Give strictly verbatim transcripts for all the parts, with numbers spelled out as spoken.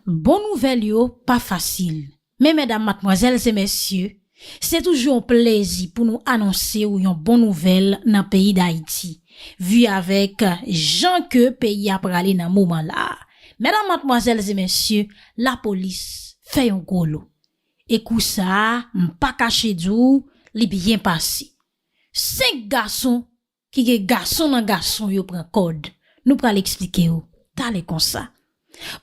Bon nouvèl yo pa fasil. Men medam, madmwazèl e mesye, se toujou yon plezi pou nou anonse w yon bon nouvèl nan peyi Dayiti, vi avèk jan ke peyi a prale nan moman la. Medam, madmwazèl e mesye, lapolis fè yon gwo lo. E kou sa a, m pa kache di w, li byen pase. Senk gason ki gen gason nan gason yo pran kòd. Nou pral eksplike w talè konsa.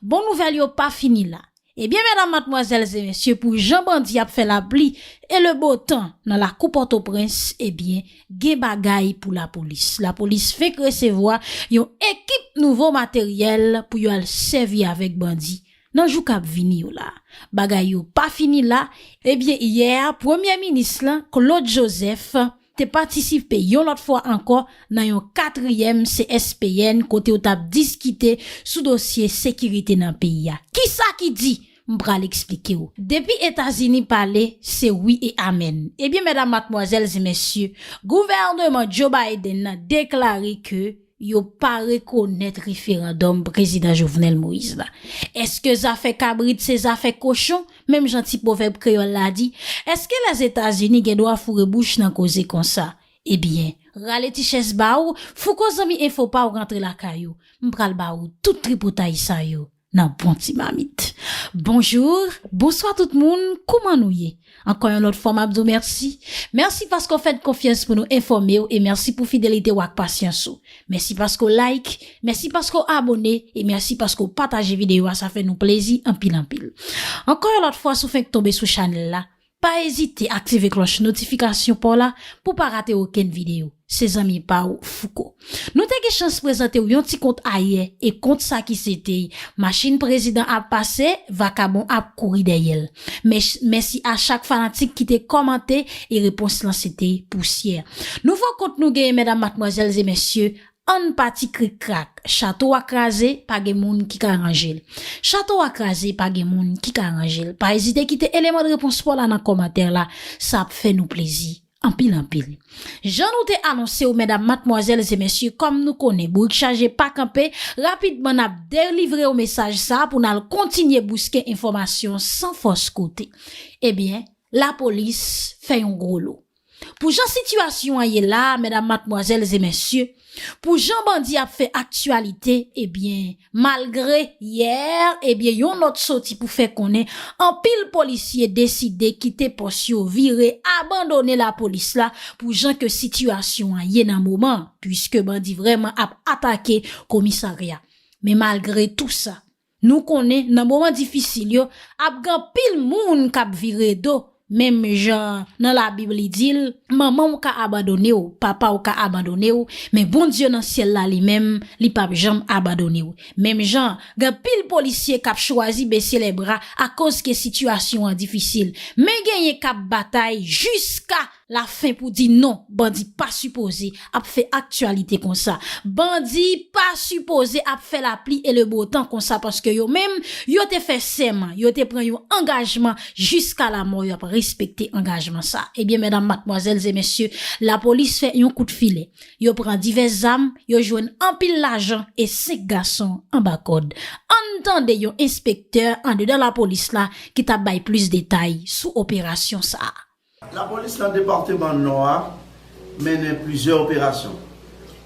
Bon nouvèl yo pa fini la. Ebyen, medam, madmwazèl e mesye, pou jan bandi ap fè lapli e le bo tan nan lakou Pòtoprens, ebyen, gen bagay pou lapolis. Lapolis fenk resevwa yon ekip nouvo materyèl pou yo al sèvi avèk bandi nan jou k ap vini yo la. Bagay yo pa fini la. Ebyen, yè a, premye minis lan, Claude Joseph, te patisipe yon lòt fwa ankò nan yon katriyèm C S P N kote yo t ap diskite sou dosye sekirite nan peyi a. Kisa ki di? M pral eksplike w. Depi Etazini pale, se wi e amèn. Ebyen, medam, madmwazèl e mesye, gouvèneman Joe Biden nan deklare ke yo pa rekonèt referandòm prezidan Jovenel Moïse la. Èske zafè kabrit se zafè kochon, menm jan ti pwovèb kreyòl la di? Èske Lèzetazini gen dwa foure bouch nan koze konsa? Ebyen, rale ti chèz ba w, Fouco zanmi enfo pa w rantre lakay ou. M pral ba w tout tripotay sa yo nan bon ti mamit. Bonjou, bonswa tout moun, kouman nou ye? Ankò yon lòt fwa, m ap di w mèsi. Mèsi paske w fè n konfyans pou nou enfòme w e mèsi pou fidelite w ak pasyans ou. Mèsi paske w like, mèsi paske w abòne e mèsi paske w pataje videyo a, sa fè nou plezi anpil anpil. Ankò yon lòt fwa, si w fenk tonbe sou chanèl la, pa ezite aktive klòch notifikasyon pa w la pou w pa rate okenn videyo. Se zanmi pa w Fouco. Nou te gen chans prezante w yon ti kont ayè e kont sa ki se te machin prezidan ap pase, vakabon ap kouri dèyè l. Mèsi a chak fanatik ki te kòmante e repons lan se te pousyè. Nouvo kont nou genyen, medam, madmwazèl e mesye, ann pati krik krak. Chato a kraze, pa gen moun ki ka ranje l. Chato a kraze, pa gen moun ki ka ranje l. Pa ezite kite eleman de repons pa w la nan kòmantè la, sa ap fè nou plezi anpil anpil. Jan nou te anonse w, medam, madmwazèl e mesye, kòm nou konnen bourik chaje pa kanpe, rapidman n ap delivre w mesaj sa a pou n al kontinye bouske enfòmasyon san fòs kote. Ebyen, lapolis fè yon gwo lo. Pou jan sitiyasyon an ye la a, medam, madmwazèl e mesye, pou jan bandi ap fè aktyalite, ebyen, malgre yè, ebyen, yon nòt soti pou fè konnen anpil polisye deside kite pòs yo, vire abandone lapolis la pou jan ke sitiyasyon an ye nan moman an, piske bandi vrèman ap atake komisarya. Men malgre tou sa, nou konnen nan moman difisil yo, ap gen anpil moun k ap vire do, menm jan nan Labib li di l, manman w ka abandone w, papa w ka abandone w, men Bondye nan syèl la li menm, li p ap janm abandone w. Menm jan, gen anpil polisye k ap chwazi bese lè bra akoz ke sitiyasyon an difisil, men genyen k ap batay jiska lafen pou di non, bandi pa sipoze ap fè aktyalite konsa. Bandi pa sipoze ap fè lapli e le bo tan konsa, paske yo menm, yo te fè sèman, yo te pran yon angajman jiska lamò, y ap respekte angajman sa. Ebyen, medam, madmwazèl e mesye, lapolis fè yon kout filè. Yo pran divès zam, yo jwenn anpil lajan e senk gason anba kòd. Ann tande yon enspektè andedan lapolis la ki t ap bay plis detay sou operasyon sa a. Lapolis nan depatman Nò a mennen plizyè operasyon.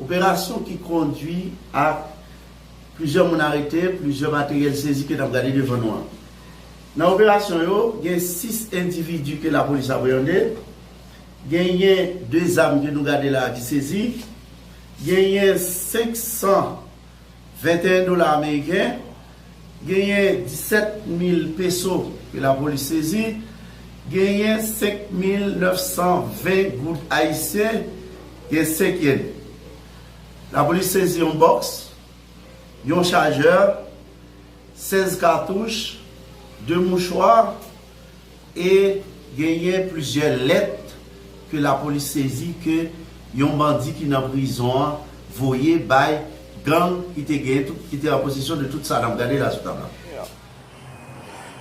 Operasyon ki kondwi ak plizyè moun arete, plizyè materyèl sezi ke n ap gade devan nou an. Nan operasyon yo, gen sis endividi ke lapolis apreyande, genyen de zam ke nou gade la a ki sezi, genyen senk san venteyen dola ameriken, genyen disèt mil peso ke lapolis sezi, genyen senk mil nèf san ven goud ayisyen, gen senk yèn. Lapolis sezi yon bòks, yon chajè, sèz katouch, de mouchwa, e genyen plizyè lèt ke lapolis sezi ke yon bandi ki nan prizon an voye bay gang ki te genyen tout, ki te an posesyon de tout sa n ap gade la sou tab la.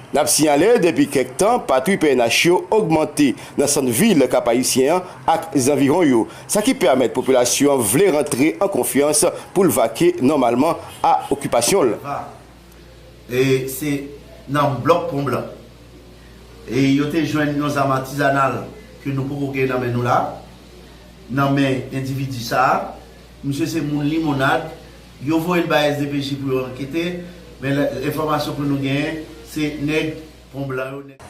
N ap siyale, depi kèk tan, patwouy P N H yo ogmante nan sant vil Kap Ayisyen an ak zanviwon yo, sa ki pèmèt popilasyon an vle rantre an konfyans pou l vake nòmalman a okipasyon l. E se nan blòk Pon Blan. E yo te jwenn yon zam atizanal ke nou poko gen nan men nou la, nan men endividi sa a. Misye se moun Limonad. Yo voye l bay S D P J pou yo ankete, men lè- enfòmasyon ke nou genyen, se nèg Pon Blan yo, nèg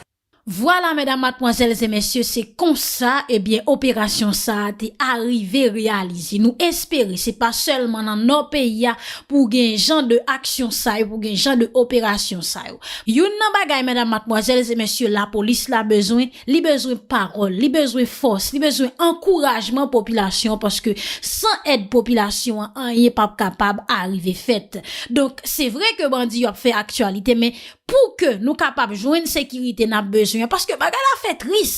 Vwala, medam, madmwazèl e mesye, se konsa, ebyen, operasyon sa a te arive reyalize. Nou espere se pa sèlman nan nò peyi a pou gen jan de aksyon sa yo, pou gen jan de operasyon sa yo. Youn nan bagay, medam, madmwazèl e mesye, lapolis la bezwen, li bezwen pawòl, li bezwen fòs, li bezwen ankourajman popilasyon, paske san èd popilasyon an, anyen p ap kapab arive fèt. Donk, se vre ke bandi yo ap fè aktyalite, men pou ke nou kapab jwenn sekirite n ap bezwen an, paske bagay la fè tris,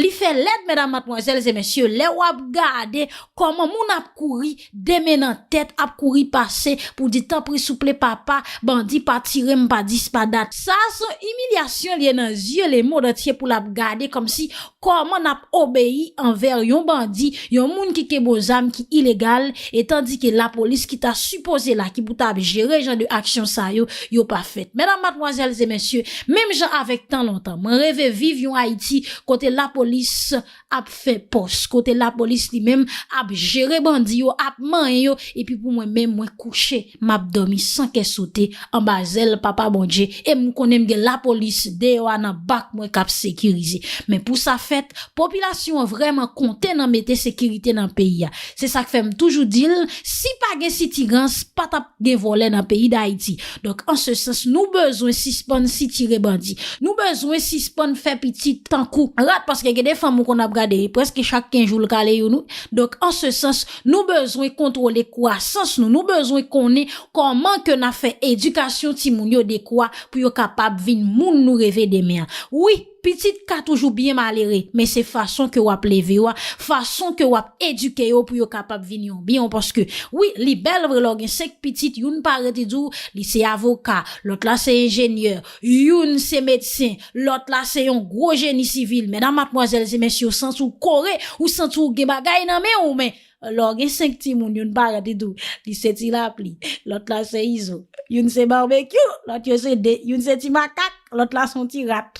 li fè lèd, medam, madmwazèl e mesye, lè w ap gade kòman moun ap kouri, de men nan tèt, ap kouri pase pou di, tanpri, souple, papa, bandi pa tire m, pa dis, pa dat. Sa a se yon imilyasyon li ye nan zye lemonn antye pou l ap gade kòmsi kòman n ap obeyi anvè yon bandi, yon moun ki kenbe yon zam ki ilegal, e tandike lapolis ki ta sipoze la, ki pou ta ap jere jan de aksyon sa yo, yo pa fèt. Medam, madmwazèl e mesye, menm jan avèk tan lontan, mwen reve viv yon Ayiti kote lapolis ap fè pòs, kote lapolis li menm ap jere bandi yo, ap manyen yo, epi pou mwen menm, mwen kouche, m ap dòmi san kè sote anba zèl Papa Bondye, e m konnen m gen lapolis deyò a nan bak mwen k ap sekirize. Men pou sa fèt, popilasyon an vrèman konte nan mete sekirite nan peyi a. Se sa k fè m toujou di l, si pa gen sitirans, pa t ap gen vòlè nan peyi Dayiti. Donk, an se sans, nou bezwen sispann sitire bandi. Nou bezwen sispann fè pitit tankou rat, paske gen de fanm ou konn ap gade, prèske chak kenz jou l kale youn, wi. Donk, an se sans, nou bezwen kontwole kwasans nou. Nou bezwen konnen kòman ke n ap fè edikasyon timoun yo dekwa pou yo kapab vin moun nou reve demen an. Wi, pitit ka toujou byen malere, men se fason ke w ap leve yo a, fason ke w ap edike yo pou yo kapab vin yon byen, paske, wi, li bèl vre lè w gen senk pitit, youn parèt, li di w, li se avoka, lòt la se enjenyè, youn se medsen, lòt la se yon gwo jeni sivil. Medam, madmwazèl e mesye, w santi w kore, ou santi w gen bagay nan men w, men lè w gen senk timoun, youn parèt, li di w, li se Ti Lapli, lòt la se Izo, youn se Babekyou, lòt yo se de, youn se Ti Makak, lòt la se yon ti rat.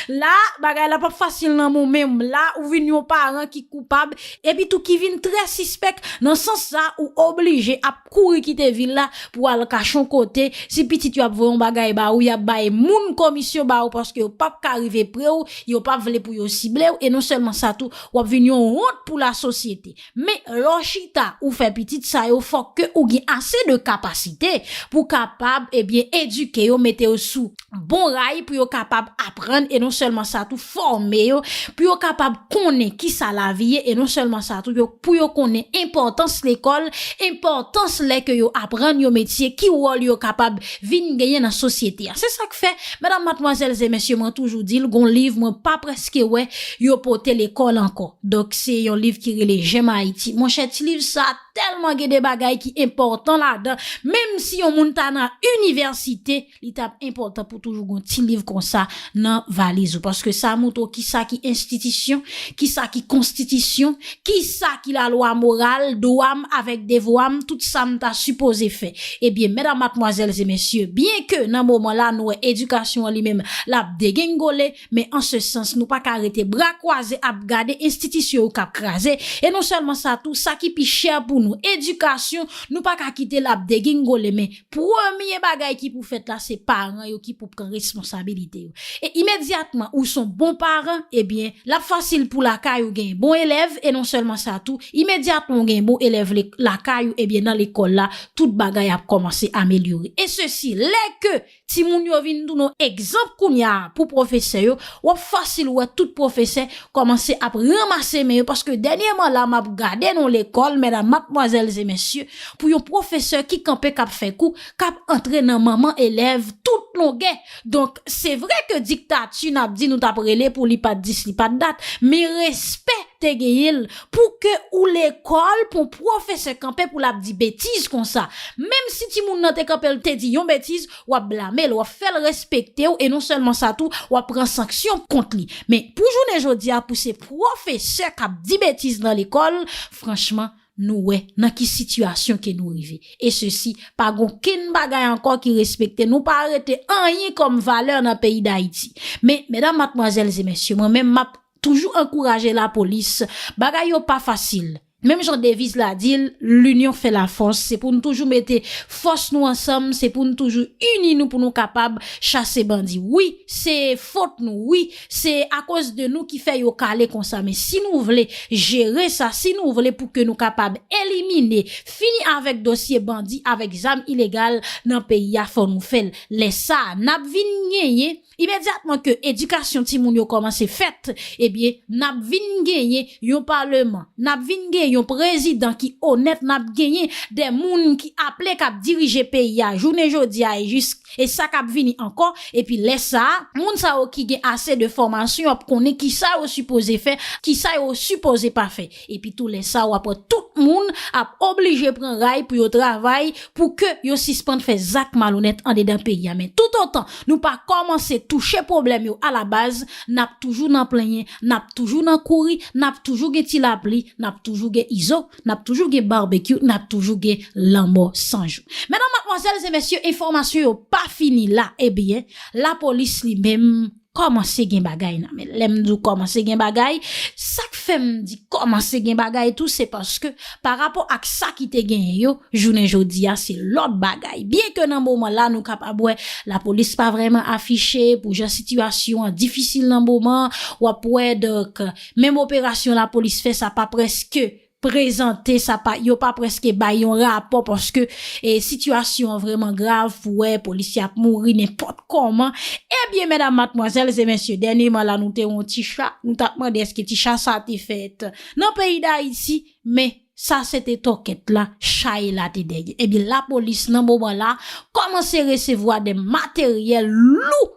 La, bagay la p ap fasil nan men w menm. La, ou vin yon paran ki koupab, epi tou ki vin trè sispèk, nan sans sa, ou oblije ap kouri kite vil la pou al kache yon kote. Si pitit yo ap voye yon bagay ba ou, y ap bay moun komisyon ba ou, paske yo p ap ka rive pre w, yo p ap vle pou yo sible w, e non sèlman sa tou, w ap vin yon wont pou lasosyete. Men lè w chita, ou fè pitit sa yo, fòk ke ou gen ase de kapasite pou kapab, ebyen, edike yo, mete yo sou bon ray pou yo kapab aprann, e non sèlman sa tou, fòme yo, pou yo kapab konnen kisa lavi ye, e non sèlman sa tou, yo, pou yo konnen enpòtans lekòl, enpòtans lè ke yo aprann yo metye, ki wòl yo kapab vin genyen nan sosyete a. Se sa k fè, medam, madmwazèl e mesye, mwen toujou di l, gon liv mwen pa prèske wè yo pote lekòl ankò. Donk, se yon liv ki rele J'aime Haïti. Monchè, ti liv sa tèlman gen de bagay ki enpòtan ladan. Menm si yon moun ta nan inivèsite, li t ap enpòtan pou toujou gon ti liv konsa nan valiz ou. Paske sa montre w kisa ki enstitisyon, kisa ki konstitisyon, kisa ki lalwa moral, dwa m avèk devwa m, tout sa m ta sipoze fè. Ebyen, medam, madmwazèl e mesye, byen ke nan moman la, nou wè edikasyon an li menm, l ap degengole, men an se sans, nou pa ka rete bra kwaze ap gade enstitisyon yo k ap kraze. E non sèlman sa tou, sa ki pi chè pou nou, edikasyon, nou pa ka kite l ap degengole, men premye bagay ki pou fèt la, se paran yo ki pou pran responsabilite yo. E imedyatman ou se yon bon paran, ebyen, l ap fasil pou lakay ou gen bon elèv, e non sèlman sa tou, imedyatman ou gen bon elèv le- lakay ou, ebyen, nan lekòl la, tout bagay ap kòmanse amelyore. E sesi, lè ke timoun yo vin tounen yon egzanp kounye a pou pwofesè yo, w ap fasil wè tout pwofesè kòmanse ap ranmase men yo, paske dènyèman la, m ap gade nan lekòl, medam, madmwazèl e mesye, pou yon pwofesè ki kanpe k ap fè kou, k ap antre nan manman elèv tout longè. Donk, se vre ke diktati, n ap di, nou t ap rele pou li pa t dis, li pa t dat, men respè te genyen l pou ke ou lekòl, pou yon pwofesè kanpe pou l ap di betiz konsa. Menm si timoun nan te kanpe, l te di yon betiz, w ap blame l, w ap fè l respekte w, e non sèlman sa tou, w ap pran sanksyon kont li. Men pou jounen jodi a, pou se pwofesè k ap di betiz nan lekòl, franchman, nou wè nan ki sitiyasyon ke nou rive. E sesi, pa gen okenn bagay ankò ki respekte. Nou pa rete anyen kòm valè nan peyi Dayiti. Men, medam, madmwazèl e mesye, mwen menm m ap toujou ankouraje lapolis. Bagay yo pa fasil. Menm jan deviz la di l, l'union fait la force. Se pou n toujou mete fòs nou ansanm, se pou n toujou ini nou pou nou kapab chase bandi. Wi, se fòt nou, wi, se akoz de nou ki fè yo kale konsa. Men si nou vle jere sa, si nou vle pou ke nou kapab elimine, fini avèk dosye bandi, avèk zam ilegal nan peyi a, fò nou fè l. Lè sa a, n ap vin genyen, imedyatman ke edikasyon timoun yo kòmanse fèt, ebyen, n ap vin genyen yon paleman, n ap vin genyen yon prezidan ki onèt, n ap genyen de moun ki aple k ap dirije peyi a jounen jodi a e jis, e sa k ap vini ankò. Epi lè sa a, moun sa yo ki gen ase de fòmasyon ap konnen ki sa yo sipoze fè, ki sa yo sipoze pa fè. Epi tou lè sa a, w ap wè tout moun ap oblije pran ray pou yo travay, pou ke yo sispann fè zak malonèt andedan peyi a. Men toutotan nou pa kòmanse touche pwoblèm yo alabaz, n ap toujou nan plenyen, n ap toujou nan kouri, n ap toujou gen ti lapli, n ap toujou gen izo, n ap toujou gen babekyou, n ap toujou gen lanmò san jou. Medam, madmwazèl e mesye, enfòmasyon yo pa fini la. Ebyen, lapolis li menm kòmanse gen bagay nan men l. Lè m di w kòmanse gen bagay, sa k fè m di kòmanse gen bagay tou, se paske pa rapò ak sa ki te genyen yo, jounen jodi a, se lòt bagay. Byen ke nan moman la, nou kapab wè lapolis pa vrèman afiche pou jan sitiyasyon an difisil nan moman, w ap wè, donk, menm operasyon lapolis fè sa pa prèske prezante, sa pa, yo pa prèske bay yon rapò paske, e, sitiyasyon an vrèman grav pou wè polisye ap mouri nenpòt kòman. Ebyen, medam, madmwazèl e mesye, dènyèman la, nou te wè yon ti cha, nou t ap mande èske ti cha sa te fèt nan peyi Dayiti, men sa se te tòkèt la, chay la te dèyè. Ebyen, lapolis nan moman la kòmanse resevwa de materyèl lou,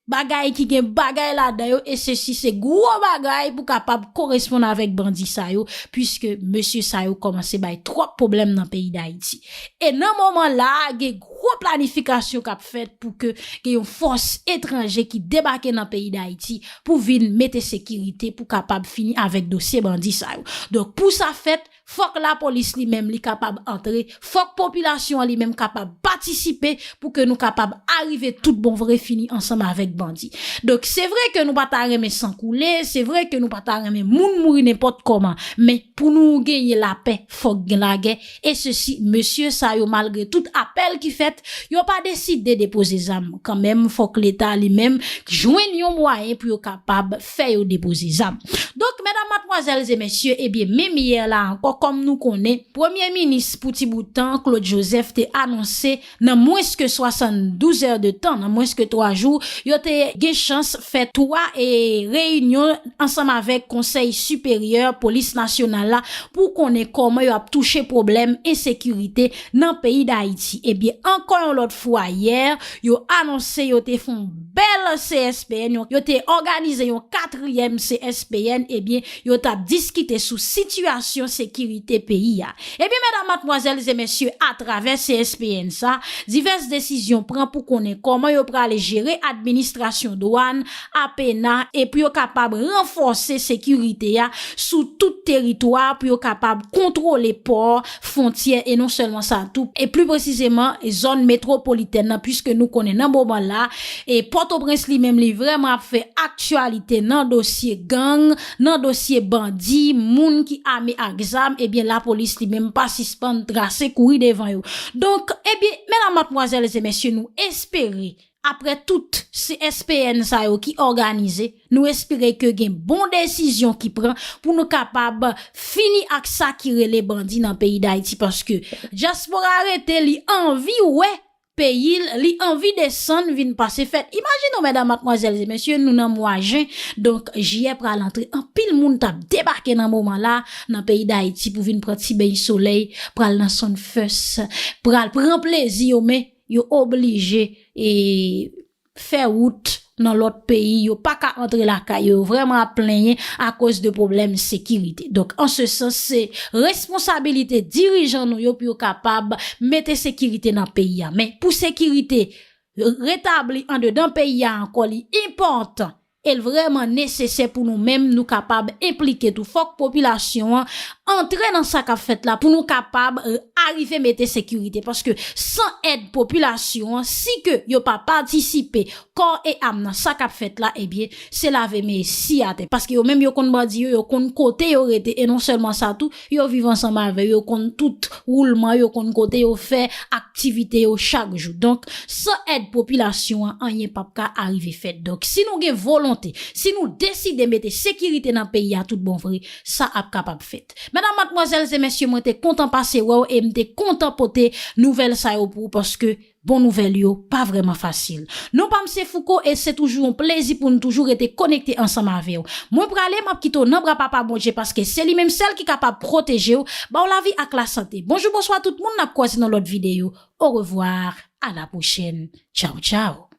bagay ki gen bagay ladan yo, e sesi se gwo bagay pou kapab koresponn avèk bandi sa yo, piske mesye sa yo kòmanse bay twòp pwoblèm nan peyi Dayiti. E nan moman la a, gen gwo planifikasyon k ap fèt pou ke gen yon fòs etranje ki debake nan peyi Dayiti pou vin mete sekirite, pou kapab fini avèk dosye bandi sa yo. Donk, pou sa fèt, fòk lapolis li menm li kapab antre, fòk popilasyon an li menm kapab patisipe pou ke nou kapab arive tout bon vre fini ansanm avèk bandi. Donk, se vre ke nou pa ta renmen san koule, se vre ke nou pa ta renmen moun mouri nenpòt kòman, men pou nou genyen lapè, fòk gen lagè, e sesi, mesye sa yo, malgre tout apèl ki fèt, yo pa deside depoze zam. Kanmenm, fòk Leta li menm jwenn yon mwayen pou yo kapab fè yo depoze zam. Donk, medam, madmwazèl e mesye, ebyen, menm yè la ankò, kòm nou konnen, premye minis pou ti bout tan, Claude Joseph, te anonse nan mwens ke swasanndouz è de tan, nan mwens ke twa jou, yo te gen chans fè twa, e, reyinyon ansanm avèk Konsèy Siperyè Polis Nasyonal la pou konnen kòman yo ap touche pwoblèm ensekirite nan peyi Dayiti. Ebyen, ankò yon lòt fwa yè, yo anonse yo te fè yon bèl C S P N, yo, yo te òganize yon katriyèm C S P N, ebyen, yo t ap diskite sou sitiyasyon sekirite peyi a. Ebyen, medam, madmwazèl e mesye, atravè C S P N sa, divès desizyon pran pou konnen kòman yo prale jere administrasyon dwàn, apena, e pou yo kapab ranfòse sekirite a sou tout teritwa, pou yo kapab kontwole pò, fwontyè, e non sèlman sa tou, e pli presizeman, zòn metwopolitèn nan, piske nou konnen nan moman la, e Pòtoprens li menm li vrèman ap fè aktyalite nan dosye gang, nan dosye bandi, moun ki ame ak zam, ebyen, lapolis li menm pa sispann trase kouri devan yo. Donk, ebyen, medam, madmwazèl e mesye, nou espere, aprè tout C S P N sa yo ki òganize, nou espere ke gen bon desizyon ki pran pou nou kapab fini ak sa ki rele bandi nan peyi Dayiti, paske dyaspora rete, li anvi wè peyi l, li anvi desann vin pase fèt. Imajine w, medam, madmwazèl e mesye, nou nan mwa jen, donk jiyè pral antre, anpil moun t ap debake nan moman la nan peyi Dayiti pou vin pran ti beny solèy, pral nan Summerfest, pral pran plezi yo, men yo oblije, e, fè wout nan lòt peyi, yo pa ka antre lakay yo, yo vrèman ap plenyen akoz de pwoblèm sekirite. Donk, an se sans, se responsabilite dirijan nou yo pou yo kapab mete sekirite nan peyi a. Men pou sekirite retabli andedan peyi a ankò, li enpòtan e l vrèman nesesè pou nou menm nou kapab enplike tou. Fòk popilasyon an antre nan sa k ap fèt la pou nou kapab, eh, arive mete sekirite. Paske san èd popilasyon an, si ke yo pa patisipe kò e am nan sa k ap fèt la, ebyen, se lave men si atè. Paske yo menm yo konn bandi yo, yo konn kote yo rete, e non sèlman sa tou, yo viv ansanm avè yo, yo konn tout woulman yo, konn kote yo fè aktivite yo chak jou. Donk, san èd popilasyon an, anyen p ap ka arive fèt. Donk, si nou gen volonte, si nou deside mete sekirite nan peyi a tout bon vre, sa ap kapab fèt. Medam, madmwazèl e mesye, mwen te kontan pase wè w e m te kontan pote nouvèl sa yo pou ou, paske bon nouvèl yo pa vrèman fasil. Non pa m se Fouco e se toujou yon plezi pou n toujou rete konekte ansanm avè w. Mwen prale, m ap kite w nan bra Papa Bondye, paske se li menm sèl ki kapab pwoteje w, ba w lavi ak lasante. Bonjou, bonswa tout moun, n ap kwaze nan lòt videyo. Orevwa, a la pwochèn. Tchaw, tchaw.